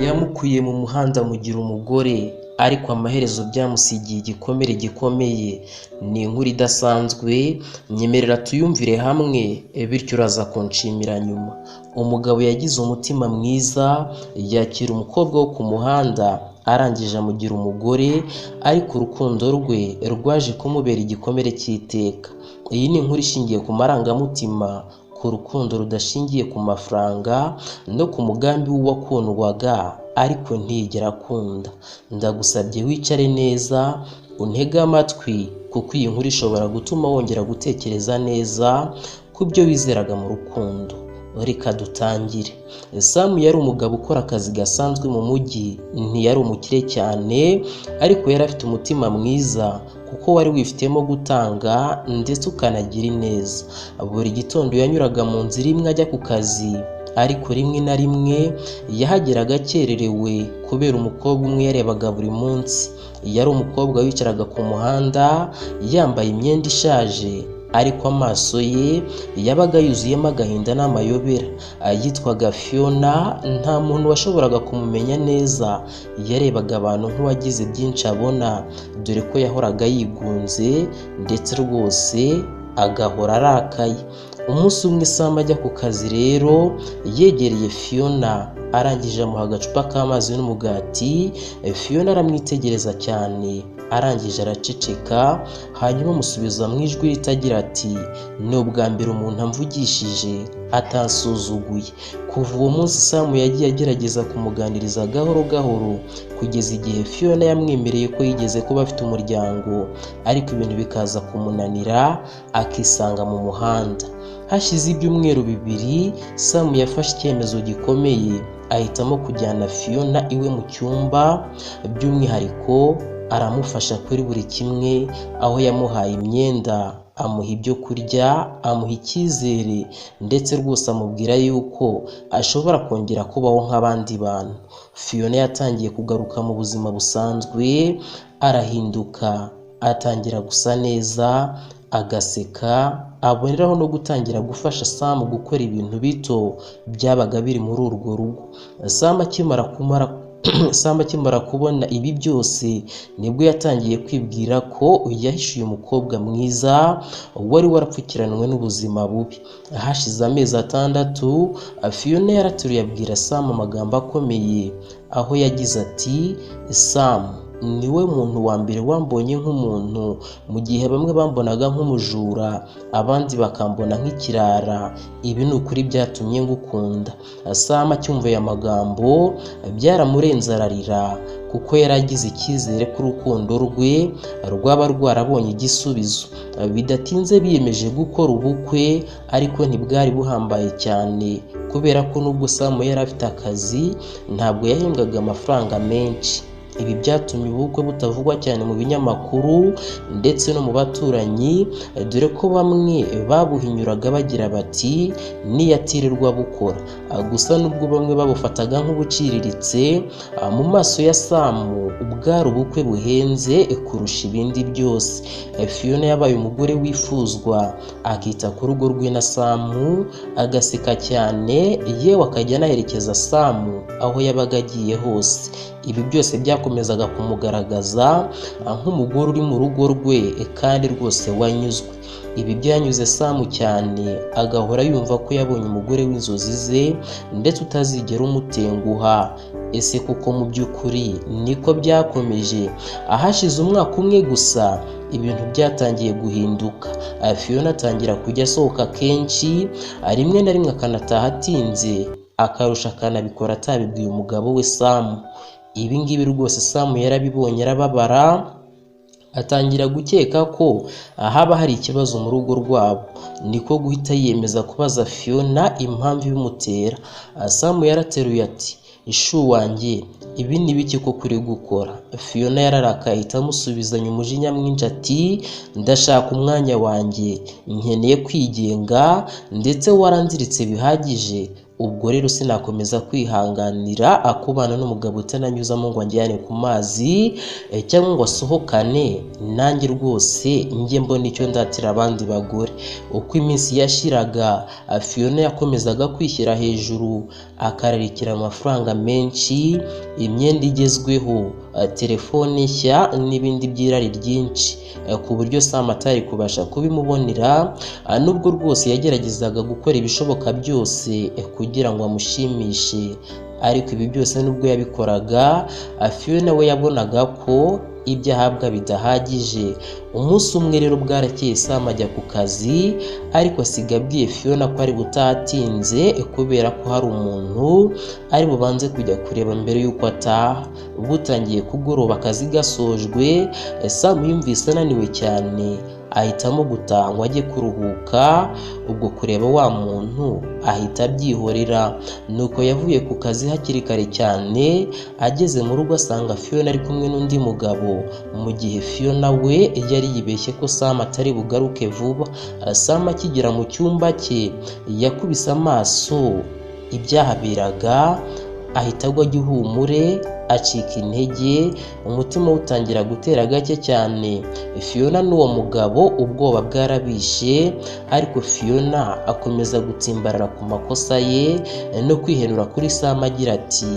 Yamukuye mu muhanda amugira umugore, ariko amaherezo byamusigiye igikomere gikomeye. Ni inkuru idasanzwe, nyemerera tuyumvire hamwe, bityo uraza kunshimira nyuma. Umugabo yagize umutima mwiza, yakira umukobwa wo ku muhanda, arangije amugira umugore, ariko urukundo rwe rwaje kumubera igikomere cy'iteka. Iyi ni inkuru ishingiye ku marangamutima, ku rukundo rudashingiye ku mafaranga no ku mugambi w'uwakundwaga ariko ntiyigera akunda. Ndagusabye wicare neza, untege amatwi kuko iyi nkuru ishobora gutuma wongera gutekereza neza ku byo wizeraga mu rukundo. Reka dutangire. Sam yari umugabo ukora akazi gasanzwe mu mujyi, ntiyari umukire cyane ariko yari afite umutima mwiza kuko wari wifitemo gutanga ndetse ukanagira ineza. Buri gitondo yanyuraga mu nzira imwe ajya ku kazi, ariko rimwe na rimwe yahageraga akererewe kubera umukobwa umwe yarebaga buri munsi. Yari umukobwa wicaraga ku muhanda yambaye imyenda ishaje, ariko amaso ye yabaga yuzuyemo agahinda n'amayobera. Yitwaga Fiona, nta muntu washoboraga kumumenya neza. Yarebaga abantu nk'uwagize byinshi abona, dore ko yahoraga yigunze ndetse rwose agahora arakaye. Umunsi umwe Sam ajya ku kazi rero, yegereye Fiona, arangije amuha agacupa k'amazi n'umugati. Fiona aramwitegereza cyane, arangije araceceka, hanyuma amusubiza mu ijwi ritagira ati: "Ni ubwa mbere umuntu amvugishije atansuzuguye." Kuva uwo munsi Sam yagiye agerageza kumuganiriza gahoro gahoro, kugeza igihe Fiona yamwemereye ko yigeze kuba afite umuryango, ariko ibintu bikaza kumunanira akisanga mu muhanda. Hashize ibyumweru 2, Sam yafashe icyemezo gikomeye, ahitamo kujyana Fiona iwe mu cyumba, by'umwihariko aramufasha kuri buri kimwe, aho yamuhaye imyenda, amuha ibyo kurya, amuha icyizere ndetse rwose amubwira yuko ashobora kongera kubaho nk'abandi bantu. Fiona yatangiye kugaruka mu buzima busanzwe, arahinduka, atangira gusa neza, agaseka, aboneraho no gutangira gufasha Sam gukora ibintu bito byabaga biri muri urwo rugo. Sam akimara kubona ibi byose, nibwo yatangiye kwibwira ko yahishuye umukobwa mwiza wari warapfukiranwe n'ubuzima bubi. Hashize amezi 6, Fiona yarateruye abwira Sam amagambo akomeye, aho yagize ati: "Sam, niwe muntu wa mbere wambonye nk'umuntu, mu gihe bamwe bambonaga nk'umujura, abandi bakambona nk'ikirara. Ibi ni ukuri byatumye ngukunda." Sam acyumva aya magambo byaramurenze ararira, kuko yari agize icyizere ko urukundo rwe rwaba rwarabonye igisubizo. Bidatinze biyemeje gukora ubukwe, ariko ntibwari buhambaye cyane kubera ko nubwo Sam yari afite akazi, ntabwo yahembwaga amafaranga menshi. Ibi byatumye ubukwe butavugwa cyane mu binyamakuru ndetse no mu baturanyi, dore ko bamwe babuhinyuraga bagira bati: "Niyatirirwa bukora." Gusa nubwo bamwe babufataga nk'ubuciriritse, mu maso ya Sam bwari ubukwe buhenze kurusha ibindi byose. Fiona yabaye umugore wifuzwa, akita ku rugo rwe na Sam, agaseka cyane, yewe akajya anaherekeza Sam aho yabaga agiye hose. Ibi byose byakomezaga kumugaragaza nk'umugore uri mu rugo rwe kandi rwose wanyuzwe. Ibi byanyuze Sam cyane, agahora yumva ko yabonye umugore w'inzozi ze ndetse utazigera umutenguha. Ese kuko mu by'ukuri niko byakomeje? Ahashize umwaka umwe gusa, ibintu byatangiye guhinduka. Fiona atangira kujya asohoka kenshi, rimwe na rimwe akanataha atinze, akarusha akanabikora atabibwiye umugabo we Sam. Ibi ngibi rwose Sam yarabibonye arababara, atangira gukeka ko haba hari ikibazo mu rugo rwabo. Niko guhita yiyemeza kubaza Fiona impamvu ibimutera. Sam yarateruye ati: "Chou wanjye, ibi ni biki koko uri gukora?" Fiona yararakaye ahita amusubizanya umujinya mwinshi ati: "Ndashaka umwanya wanjye, nkeneye kwigenga, ndetse waranziritse bihagije, Ubwo rero sinakomeza kwihanganira akubana n'umugabo utananyuzamo ngo anjyane ku mazi cyangwa ngo asohokane nanjye, rwose njye mbona icyo ndatira abandi bagore. Uko iminsi yashiraga, Fiona yakomezaga kwishyira hejuru, akararikira amafaranga menshi, imyenda igezweho, telefone nshya n'ibindi by'irari ryinshi, ku buryo Sam atari kubasha kubimubonera, nubwo rwose yageragezaga gukora ibishoboka byose kugira ngo amushimishe. Ariko ibi byose nubwo yabikoraga, Fiona we yabonaga ko ibyo ahabwa bidahagije. Umunsi umwe rero bwarakeye, Sam ajya ku kazi, ariko asiga abwiye Fiona ko ari butahatinze kubera ko hari umuntu ari bubanze kujya kureba mbere y'uko ataha. Butangiye kugoroba, akazi gasojwe, Sam yumvise ananiwe cyane, ahitamo gutaha ngo ajye kuruhuka. Ubwo kureba wa muntu ahita abyihorera. Nuko yavuye ku kazi hakiri kare cyane, ageze mu rugo asanga Fiona ari kumwe n'undi mugabo, mu gihe Fiona we yari yibeshye ko Sam atari bugaruke vuba. Sam akigera mu cyumba cye yakubise amaso ibyahaberaga, ahita agwa igihumure, acika intege, umutima we utangira gutera gake cyane. Fiona n'uwo mugabo ubwoba bwarabishe, ariko Fiona akomeza gutsimbarara ku makosa ye no kwihenura kuri Sam agira ati: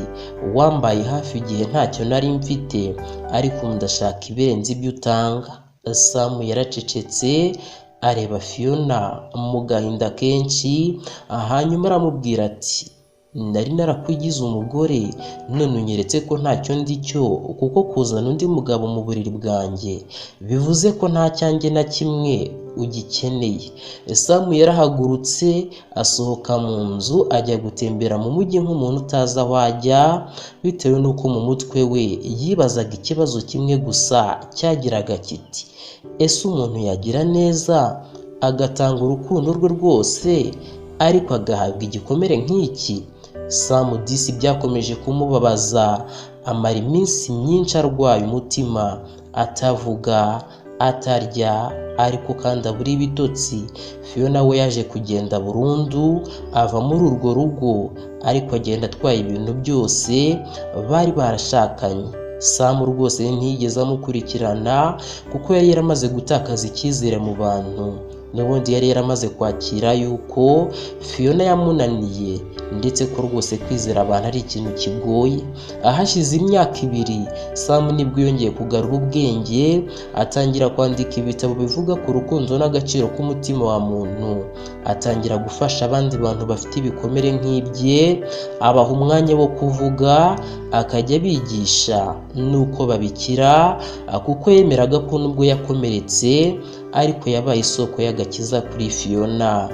"Wambaye hafi igihe ntacyo nari mfite, ariko ubu ndashaka ibirenze ibyo utanga." Sam yaracecetse, areba Fiona mu gahinda kenshi, hanyuma aramubwira ati: "Nari narakwigize umugore, none unyeretse ko ntacyo ndi cyo, kuko kuzana undi mugabo mu buriri bwanjye bivuze ko nta cyanjye na kimwe ugikeneye." Sam yarahagurutse, asohoka mu nzu, ajya gutembera mu mujyi nk'umuntu utazi aho ajya, bitewe n'uko mu mutwe we yibazaga ikibazo kimwe gusa cyagiraga kiti: "Ese umuntu yagira neza agatanga urukundo rwe rwose, ariko agahabwa igikomere nk'iki?" Sam disi byakomeje kumubabaza, amara iminsi myinshi arwaye umutima, atavuga, atarya, ariko kandi abura ibitotsi. Fiona we yaje kugenda burundu, ava muri urwo rugo, ariko agenda atwaye ibintu byose bari barashakanye. Sam rwose ntiyigeze amukurikirana kuko yari yaramaze gutakaza icyizere mu bantu. N'ubundi yari yaramaze kwakira yuko Fiona yamunaniye, ndetse ko rwose kwizera abantu ari ikintu kigoye. Ahashize imyaka 2, Sam nibwo yongeye kugarura ubwenge, atangira kwandika ibitabo bivuga ku rukundo n'agaciro k'umutima wa muntu, atangira gufasha abandi bantu bafite ibikomere nk'ibye, abaha umwanya wo kuvuga, akajya abigisha n'uko babikira, kuko yemeraga ko nubwo yakomeretse ariko yabaye isoko y'agakiza kuri Fiona.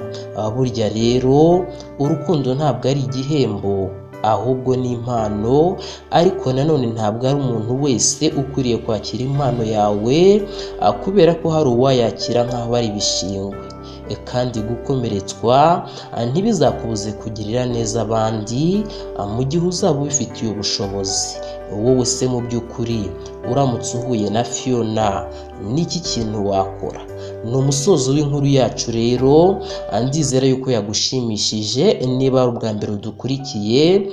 Burya rero urukundo ntabwo ari igihembo, ahubwo ni impano, ariko nanone ntabwo ari umuntu wese ukwiriye kwakira impano yawe, kubera ko hari uwayakira nk'aho ari ibishingwe. Kandi gukomeretswa ntibizakubuze kugirira neza abandi mu gihe uzaba ubifitiye ubushobozi. Wowe se mu by'ukuri uramutse uhuye na Fiona, niki kintu wakora? Ni umusozo w'inkuru yacu rero, ndizera yuko yagushimishije. Niba ari ubwa mbere udukurikiye,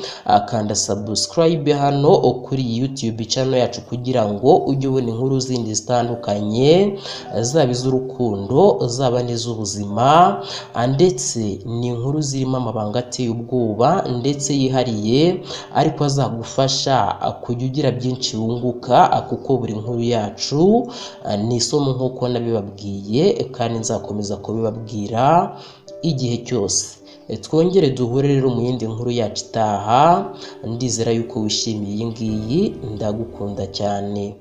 kanda subscribe hano kuri YouTube channel yacu kugira ngo ujye ubona inkuru zindi zitandukanye, zaba iz'urukundo, zaba n'iz'ubuzima, ndetse ni inkuru zirimo amabanga ateye ubwoba ndetse yihariye, ariko azagufasha kujya ugira byinshi wunguka, kuko buri nkuru yacu ni isomo nk'uko nabibabwiye, kandi nzakomeza kubibabwira igihe cyose. Twongere duhure rero mu yindi nkuru yacu itaha. Ndizera yuko wishimiye iyi ngiyi. Ndagukunda cyane.